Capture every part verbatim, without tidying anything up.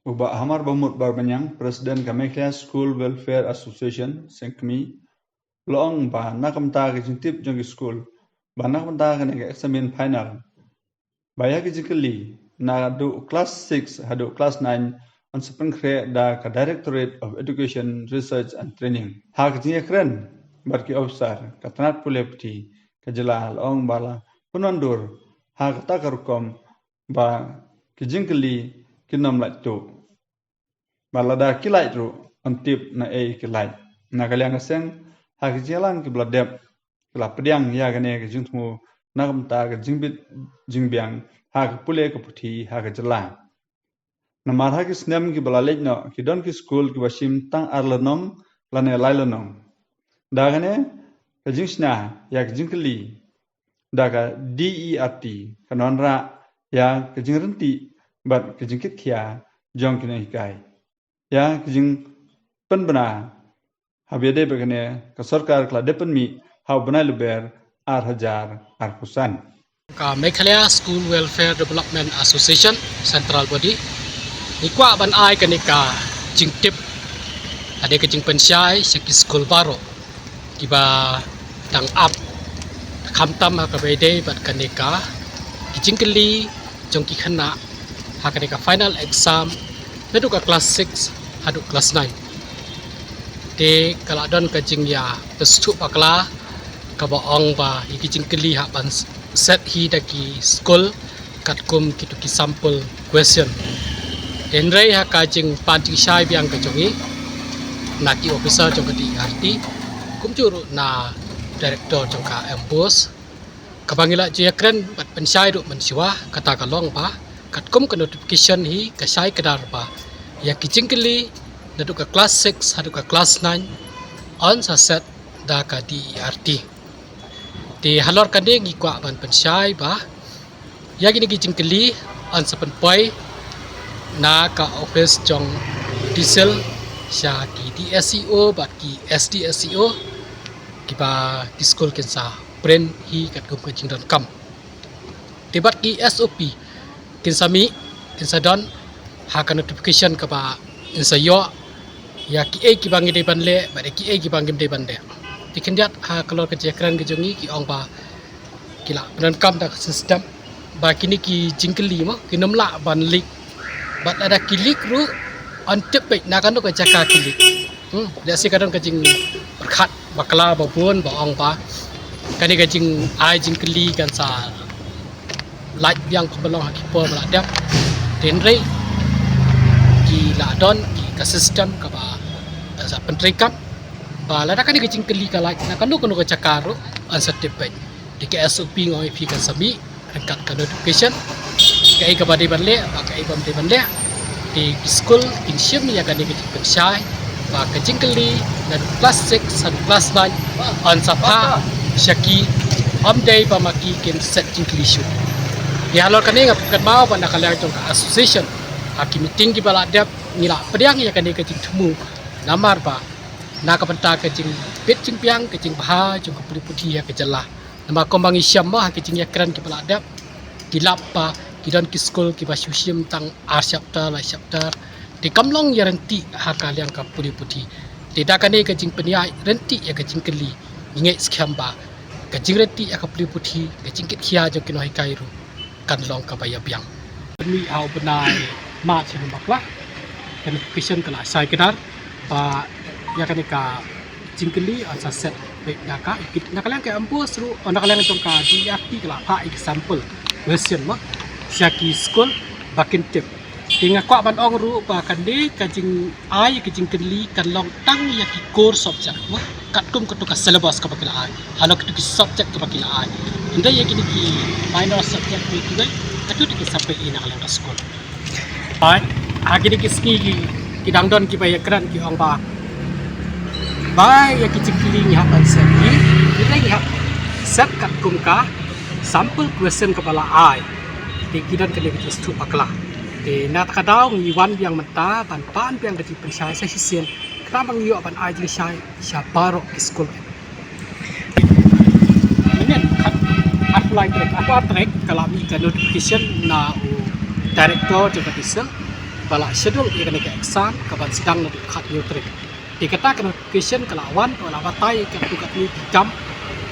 U Bah Hamar Bahmut Barbaniang, President ka Meghalaya School Welfare Association, Seng Kmie, u la ong ba na ka bynta ka jingtip jong ki skul ba na ka bynta kane ka eksamin final, ba ïa ki jingkylli naduh klas six haduh klas nine yn sa pynkhreh da ka Directorate of Education, Research and Training. Ha ka jingïakren bad ki ophisar ka tnat pule puthi ka jylla, la ong ba la pynwandur ha kata ka rukom ba ki jingkylli kin ym lait tuh, ba lada ki lait ruh yn tip naei ki lait. Na ka liang ka seng, ha ki jingïalang kiba la dep, ki la pdiang ïa kane ka jingthmu na ka bynta ka jingbit jingbiang ha ka pule ka puthi ha ka jylla. Namar ha ki snem kiba la leit noh, ki don ki skul kiba shim tang ar lynnong lane lai lynnong. Da kane ka jingshna ïa ka jingkylli da ka D E R T, kan wanrah ïa ka jingryntih bad ka jingkitkhia jong ki nonghikai. Ïa ka jingpynbna haba ïadei bad kane, ka sorkar ka la dep pynmih ha u bnai Lber ar hajar arphew san. Ka Meghalaya School Welfare Development Association, Central Body, ngi kwah ban ai kane ka jingtip, ka dei ka jingpynshai sha ki skul baroh kiba dang ap, khamtam ha kaba ïadei bad kane ka, ki jingkylli jong ki khynnah ha kane ka final exam naduh ka klas six haduh klas nine. Te ka la don ka jingïa pynsngewthuh bakla kaba ong ba ïa ki jingkylli hap ban set hi da ki skul katkum kito ki sample question. Hynrei ha ka jingpan jingshai biang ka jong ngi na ki officer jong ka D E R T, kumjuh ruh na director jong ka MBOSE, kaba ngi la ju ïakren bad pynshai ruh mynshuwa, kata ka long ba katkum ka notification hi ka shai kdar ba ïa ki jingkylli naduh ka klas six haduh ka klas nine yn sa set da ka D E R T. Te halor kane ngi kwah ban pynshai ba ïa kine ki jingkylli yn sa pynpoi na ka office jong TESOL sha ki DSEO bad ki SDSEO, kiba ki skul kin sa print hi katkum ka jingdonkam. Te bad ki SOP kin sa mih, kin sa don ha ka notification kaba yn sa ïoh ïa kiei kiba ngi dei ban leh bad ïa kiei kiba ngim dei ban leh. Te khyndiat ha ka lor ka jingkren ka jong ngi ki ong ba ki la pyndonkam da ka system ba kine ki jingkylli mo kin ym lah ban leak, bad lada ki leak ruh yn tip beit na kano ka jaka ki leak. Hmm, lehse ka don ka jingpyrkhat bakla ba bun ba ong ba kane ka jingai jingkylli kan sa lait biang kumba long ha ki por ba la dep. Hynrei ki la don ki ka system kaba sa pyntreikam ba lada kane ka jingkylli ka lait na kano kano ka jaka ruh yn sa tip beit. Te ka SOP nga ong ïa phi kan sa mih ryngkat ka notification, kaei kaba dei ban leh bad kaei bym dei ban leh. Te ki skul kin shim ïa kane ka jingpynshai ba ka jingkylli naduh klas six haduh klas nine yn sa phah sha ki, ym dei ba ma ki kin set jingkylli shuh. Te halor kane nga kynmaw ba na ka liang jong ka association ha ki meeting kiba la dep ngi la pdiang ïa kane ka jingthmu, namar ba na ka bynta ka jingbit jingbiang, ka jingbha jong ka pule puthi ha ka jylla. Namar kumba ngi shem mo ha ki jingïakren kiba la dep, ki lap ba ki don ki skul kiba shu shim tang ar chapter, lai chapter. Te kam long ïaryntih ha ka liang ka pule puthi. Te da kane ka jingpynïaid ryntih ïa ka jingkylli, ngi ngeit skhem ba ka jingryntih ïa ka pule puthi, ka jingkitkhia jong ki nonghikai ruh kan long kaba ïa biang. Pynmih ha u bnai March, ha u bakla, ka notification ka la shai kdar ba ïa kane ka jingkylli yn sa set beit da ka, na ka liang ka MBOSE ruh, na ka liang jong ka DERT ka la phah ïa ki sample question mo sha ki skul ba kin tip. Te nga kwah ban ong ruh ba kane ka jingai ka jingkylli kan long tang ïa ki core subject mo, katkum kato ka syllabus kaba ki la ai, halor kito ki subject kaba ki la ai. Hynrei ïa kine ki minor subject kiwei kiwei, kato te ki sa peit na ka liang ka skul. Bad ha kine ki sngi ki, ki dang don kiba ïakren ki ong ba, ba ïa ki jingkylli ngi hap ban set hi, ngi hap set katkum ka sample question kaba la ai. Te ki don kane ka jingsngewthuh bakla. Te na kata ka daw ngi wan biang mynta ban pan biang ka jingpynshai sa shisien, khnang ba ngi ïoh ban ai jingshai sha baroh ki skul. Mynnin khat arphew lai tarik, arphew ar tarik ka la mih ka notification na u director jong ka TESOL ba la schedule ïa kane ka exam kaban sdang naduh khathynñiew tarik. Te kata ka notification ka la wan, ka la batai ïa katto katne ki kam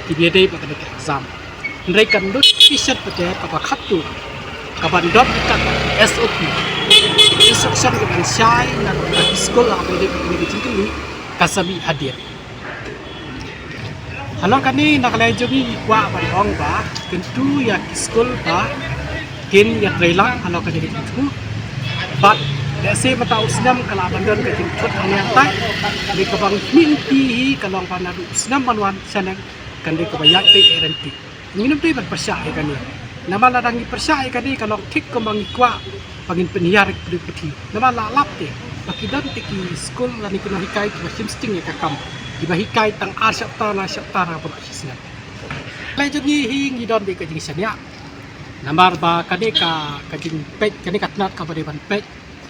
kiba ïadei bad kane ka exam. Hynrei ka notification pat te kaba khatduh kaban don ïa ka S O P, instruction kaban shai na ka skul haba ïadei bad kane ka jingkylli, ka sa mih hadien. Halor kane na ka liang jong ngi ngi kwah ban ong ba kyntu ïa ki skul ba kin ïatreilang halor kane ka jingthmu. Bad lehse mynta u snem ka lah ban don ka jingthut hangne hangtai. Kane kaba ngi khmih lynti hi ka long ba naduh u snem ban wan shaneng kan dei kaba ïaid beit ïaid lynti. Ngim dei ban pyrshah ïa kane. Namar lada ngi pyrshah ïa kane ka long thik kumba ngi kwah ba ngin pynhiar ïa ki briew puthi. Namar la lap te ba ki don te ki skul lane ki nonghikai kiba shim sting ïa ka kam, kiba hikai tang ar shaptar, lai shaptar ha baroh shi snem. Lei jong ngi hi ngi don beit ka jingshaniah. Namar ba kane ka, ka jingpeit, kane ka tnat kaba dei ban peit,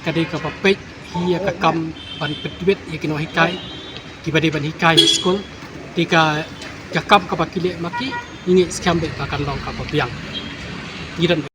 ka dei kaba peit hi ïa ka kam ban pyntbit ïa ki nonghikai kiba dei ban hikai ha skul. Te ka, ka kam kaba ki leh ma ki, ngi ngeit skhem beit ba kan long kaba biang. Ngi don